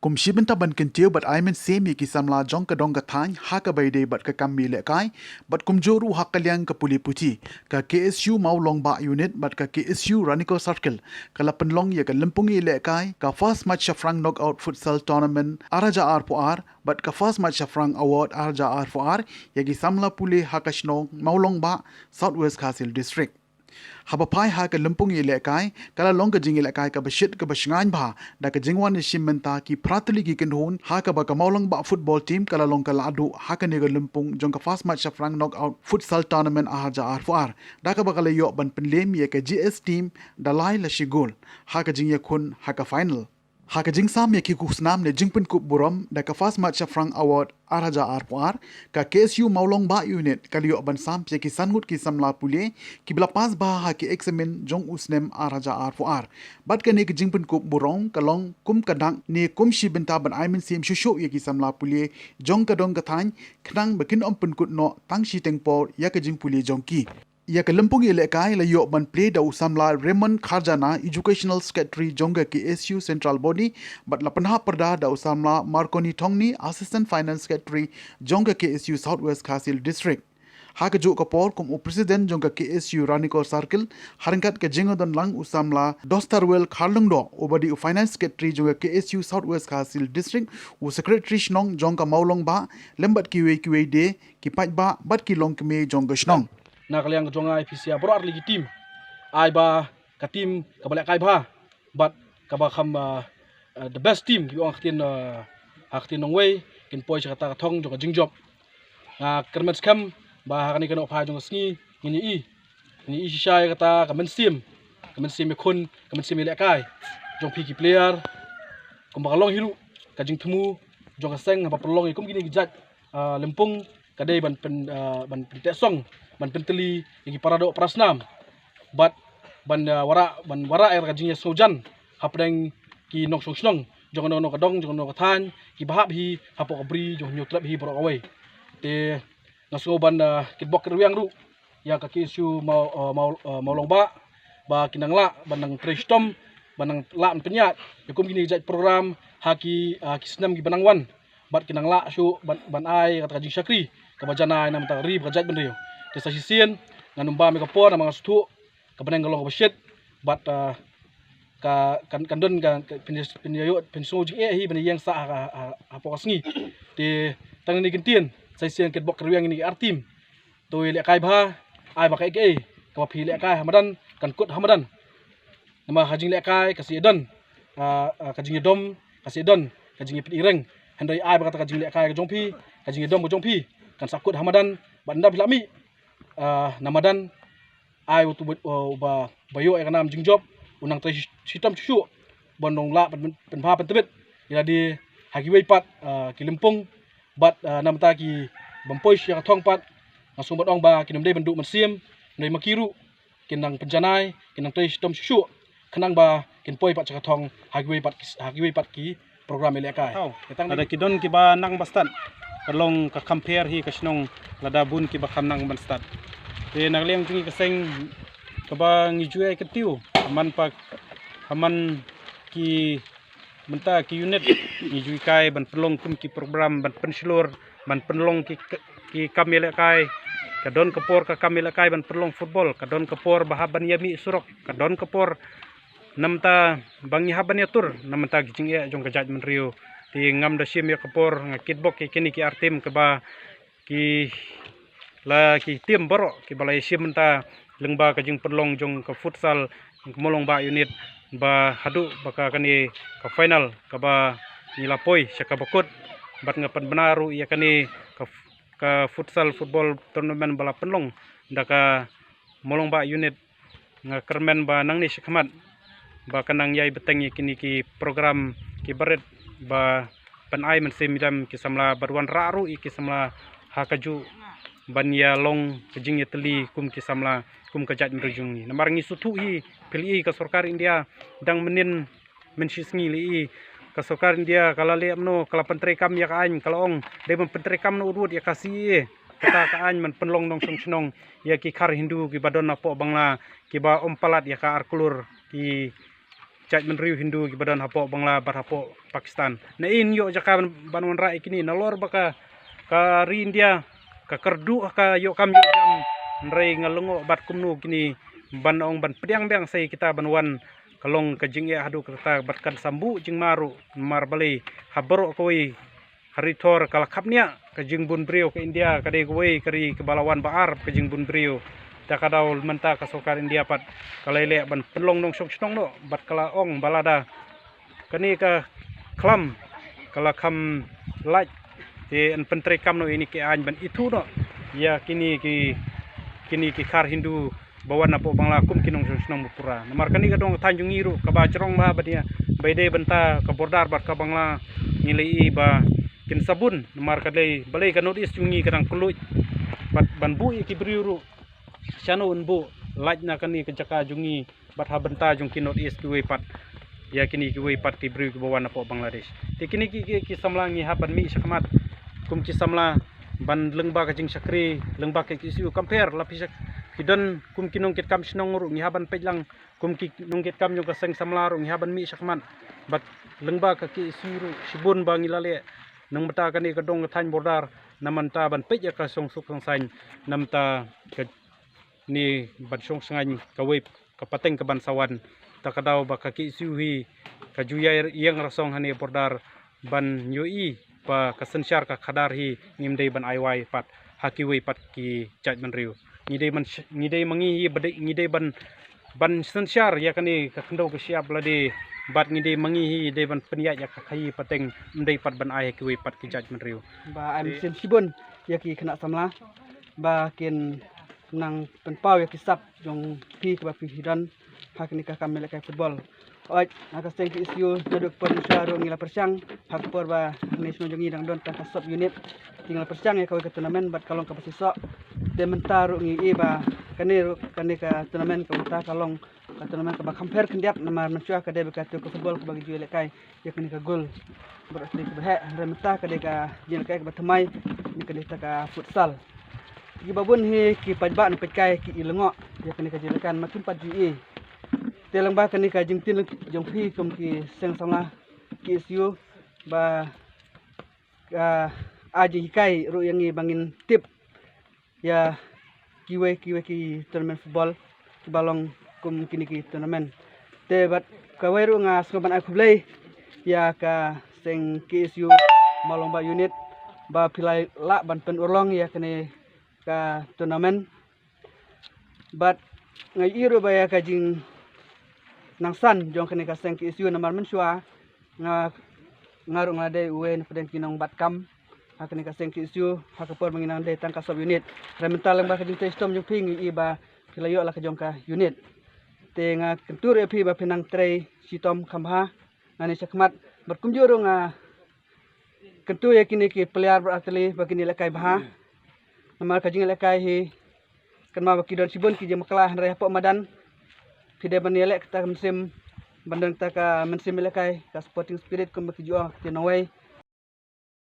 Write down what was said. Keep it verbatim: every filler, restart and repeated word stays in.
Kum shi bynta ban kyntiew bad ai mynsiem ïa ki samla jong ka dong ka thaiñ ha kaba ïadei bad ka kam ïalehkai bad kumjuh ruh ha ka liang ka pule puthi, ka K S U Mawlongbah Unit bad ka K S U Ranikor Circle ka la pynlong ïa ka lympung ïalehkai ka First Match Shaphrang Knockout Futsal Tournament ar hajar arphew ar bad ka First Match Shaphrang Award ar hajar arphew ar ïa ki samla pule ha ka shnong Mawlongbah, South West Khasi Hills District. Haba phai ha ka lympung ïalehkai ka la long ka jingïalehkai kaba shit kaba shngaiñ bha da ka jingwan ïashim bynta ki phra tylli ki kynhun ha kaba ka Mawlongbah football team ka la long ka lahduh ha kane ka lympung jong ka First Match Shaphrang Knockout Futsal Tournament ar hajar arphew ar, da kaba ka la ïoh ban pynlem ïa ka G S team da lai la shi gol ha ka jingïakhun ha ka final. Ha ka jingsam ïa ki khusnam ne jingpynkup burom da ka First Match Shaphrang Award ar hajar arphew ar, ka K S U Mawlongbah Unit ka la ïoh ban sam ïa ki san ngut ki samla pule kiba la pass bha ha ki eksamin jong u snem ar hajar arphew ar. Bad kane ka jingpynkup burom ka long kum ka dak ne kum shi bynta ban ai mynsiem shuh shuh ïa ki samla pule jong ka dong ka thaiñ khnang ba kin ym pynkut noh tang shiteng por ïa ka jingpule jong ki. Ïa ka lympung ïalehkai la ïoh ban plie da u samla Raymond Kharjana, Educational Secretary jong ka K S U Central Body, bad la pynhap pyrda da u samla Marconi Thongni, Assistant Finance Secretary jong ka K S U South West Khasi Hills District. Ha kajuh ka por kum u President jong ka K S U Ranikor Circle, ha ryngkat ka jingdon lang u samla Dostarwell Kharlungdoh, uba dei u Finance Secretary jong ka K S U South West Khasi Hills District, u Secretary Shnong jong ka Mawlongbah, lem bad kiwei kiwei de ki paidbah bad ki longkmie jong ka shnong. Na ka liang ka jong nga, I P C R baroh ar tylli ki team, ai ba ka team kaba lehkai bha bad kaba kham, ah, ah, the best team kiba ong ha ka ktien, ah, ha ka ktien nongwei, kin poi sha kata ka thong jong ka jingjop. Nga kyrmen skhem ba ha kane ka nohphai jong ka sngi ngin ïohi, ngin ïohi shisha ïa kata ka mynsiem, ka mynsiem ïakhun, ka mynsiem ïalehkai jong phi ki player, kumba ka long hi ruh ka jingthmu jong ka seng haba pynlong ïa kum kine ki jait, ah, lympung, ka dei ban pyn, ah, ban pynteh song, ban pyntylli ïa ki para doh para snam bad ban, ah, wanrah, ban wanrah ïa ka jingïasngewjan hapdeng ki nongshong shnong jong kano kano ka dong, jong kano kano ka thaiñ, kiba hap hi hapoh ka bri jong Hynñiewtrep hi baroh kawei. Te nga sngew ban, ah, kitbok kitrwiang ruh ïa ka K S U Maw, ah, Maw, ah, Mawlongbah ba kin nang lah ban nang trei shitom, ban nang lah ban pynïaid ïa kum kine ki jait program ha ki, ah, ki snem kiba nang wan. Bad kin nang lah shuh ban, ban ai kata ka jingshakri kaba janai na ka bynta ka ri bad ka jaitbynriew. Te sa shisien ngan ym bam ïa ka por namar nga sngewthuh ka bneng ka long kaba shit bad, ah, ka, kan, kan don ka, ka pyn, pynïaid, pynsngew jingeh hi ban ïeng sah ha, ha, hapoh ka sngi. Te tang kine ki ktien, sa shisien kitbok kitrwiang ïa kine ki ar team. To ïalehkai bha, ai ba kaei kaei kaba phi lehkai ha madan kan kut ha madan. Namar ka jinglehkai ka shu don, ah, ah, ka jingïadom ka shu don, ka jingïapyni reng. Hynrei ai ba kata ka jinglehkai ka jong phi, ka jingïadom ka jong phi kan sa kut ha madan, bad ynda phi la mih, ah, na madan, ai uto uba, uba, uba ïoh ïa ka nam jingjop un nang trei shi, shitom shuh shuh ban long lah pyn, pynbha pyntbit ïa lade ha kiwei pat, ah, ki lympung bad, ah, na ka bynta ki bym poi sha ka thong pat, nga sngew ban ong ba kin ym dei ban duh mynsiem, hynrei ma ki ruh kin nang pynjanai, kin nang trei shitom shuh shuh khnang ba kin poi pat sha ka thong ha kiwei pat ki, ha kiwei pat ki program ïalehkai. Hau. Te tang lada ki don kiba nang ba stad, ka long ka compare hi ka shnong lada bun kiba kham nang ban stad. Te na ka liang jong ngi ka seng kaba ngi ju ïai kyntiew, ha man pa, ha man ki, mynta ki unit ngi ju ïai kai ban pynlong kum ki program ban pynshlur, ban pynlong ki, ki kam ïalehkai. Ka don ka por ka kam ïalehkai ban pynlong football, ka don ka por ba hap ban ïamih surok, ka don ka por na ka bynta ba ngi hap ban ïatur na ka bynta ki jingeh jong ka jaitbynriew. Te ngam da shim ïa ka por, nga kitbok ïa kine ki ar team kiba ki la ki team baroh kiba la ïashim bynta lyngba ka jingpynlong jong ka futsal Mawlongbah unit ba haduh ba ka kane ka final kaba ngi la poi sha kaba kut. Bad nga pynbna ruh ïa kane ka, ka futsal football tournament ba la pynlong da ka Mawlongbah unit. Nga kyrmen ba nangne shakhmat ba kan nang ïai bteng ïa kine ki program ki barit ba pynai mynsiem ïa ki samla bad wanrah ruh ïa ki samla ha kajuh ban ïa long ka jingïatylli kum ki samla, kum ka jaitbynriew jong ngi. Namar ngi sngewthuh hi, phi la i ka sorkar India dang mynnin mynshisngi la i ka sorkar India ka la leh kumno, ka la pyntreikam ïa ka aiñ, ka la ong dei ban pyntreikam noh ruh ïa ka C A A. Kata ka aiñ ban pynlong nongshong shnong ïa ki khar Hindu kiba don hapoh Bangla kiba ym palat ïa ka ar klur ki jaitbynriew Hindu kiba don hapoh Bangla bad hapoh Pakistan. Na in ïoh jaka ban, ban wanrah ïa kine nalor ba ka, ka ri India ka kyrduh ka ïoh kam ïoh jam, hynrei nga lyngngoh bad kumno kine ban ong ban pdiang biang sa ïa kita ban wan, ka long ka jingeh haduh katta bad kan sa mbuh jingma ruh namar balei ha baroh kawei ha ri Thor ka la khapniah ka jingbun briew. Ka India ka dei kawei ka ri kaba la wan ba ar ka jingbun briew. Ta ka daw mynta ka sorkar India pat ka la leh ban pynlong nongshong shnong noh bad ka la ong ba lada kane ka khlam ka la kham lait, te yn pyntreikam noh ïa kine ki aiñ ban ithuh noh ïa kine ki, kine ki khar Hindu ba wan napoh Bangla kum ki nongshong shnong ba pura. Namar kane ka dong ka thaiñ jong ngi ruh kaba jrong bha ba dei, ba dei bynta ka border bad ka Bangla, ngi la ïohi ba kin sa bun. Namar ka dei balei ka North East jong ngi ka dang kylluid bad ban buh ïa ki briew ruh shano yn buh, lait na kane ka jaka jong ngi bad ha bynta jong ki North East kiwei pat, ïa kine kiwei pat ki briew kiba wan napoh Bangladesh. Te kine ki, ki, ki samla ngi hap ban mih shakhmat kum ki samla ban lyngba ka jingshakri, lyngba ka K S U, compare la phi shak-, phi don kum ki nongkitkam shnong ruh ngi hap ban peit lang, kum ki nongkitkam jong ka seng samla ruh ngi hap ban mih shakhmat bad lyngba ka K S U ruh shibun ba ngi la leh. Nang mynta kane ka dong ka thaiñ border, na mynta ban peit ïa ka song suk song saiñ, na mynta kane ban shong shngaiñ kawei ka pateng kaban sa wan. Ta ka daw ba ka K S U hi ka ju ïa ïeng rasong hane border ban ïohi ba ka synshar ka khadar hi ngim dei ban ai wai pat ha kiwei pat ki jaitbynriew. Ngi dei ban sh-, ngi dei ma ngi hi ba dei, ngi dei ban, ban synshar ïa kane ka khyndew ka shyiap lade bad ngi dei ma ngi hi dei ban pynïaid ïa ka khaïi pateng, ym dei pat ban ai ha kiwei pat ki jaitbynriew. Ba ai mynsiem shibun ïa ki khynnah samla ba kin nang pynpaw ïa ki sap jong phi kaba phi don ha kane ka kam ïalehkai football. Oi, ha ka seng K S U naduh ka por mynshuwa ruh ngi la pyrshang ha ka por ba ha kane shnong jong ngi dang don tang ka sub unit. Ngi la pyrshang ïa kawei ka tournament bad ka long kaba shisha. Te mynta ruh ngi ïohi ba kane ruh, kane ka tournament ka mynta ka long ka tournament kaba kham pher khyndiat namar mynshuwa ka dei ba ka tour ka football kaba ngi ju ïalehkai ïa kane ka goal. Bad asli kaba heh, hynrei mynta ka dei ka jingïalehkai kaba thymmai, ne ka dei ta ka futsal. Kiba bun hi ki paidbah ne paidkai ki i lyngngoh ïa kane ka jingïalehkai namar kim pat ju i. Te lyngba kane ka jingtip jong phi kum ki seng samla K S U ba, ah, ai jinghikai ruh ïa ngi ba ngin tip ïa kiwei kiwei ki tournament football kiba long kum kine ki tournament. Te bad kawei ruh nga sngewbha ban ai khublei ïa ka seng K S U Mawlong Bah unit ba phi la lah ban pynurlong ïa kane ka tournament. Bad nga ïohi ruh ba ïa ka jingnangsaiñ jong kane ka seng K S U namar mynshuwa nga, nga ruh nga dei uwei na pdeng ki nongbat kam ha kane ka seng K S U ha ka por ba ngi nang dei tang ka sub unit. Hynrei mynta lyngba ka jingtrei shitom jong phi ngi ïohi ba phi la ïoh la ka jong ka unit. Te nga kyntu ruh ïa phi ba phin nang trei shitom kham bha nangne shakhmat. Bad kumjuh ruh nga kyntu ïa kine ki player bad athlete ba kin ïalehkai bha. Namar ka jingïalehkai hi kynmaw ba ki don shibun ki jingmyntoi hynrei hapoh madan phi dei ban ïaleh kata ka mynsiem, ban don kata ka mynsiem ïalehkai, ka sporting spirit kumba ki ju ong ha ka ktien nongwei.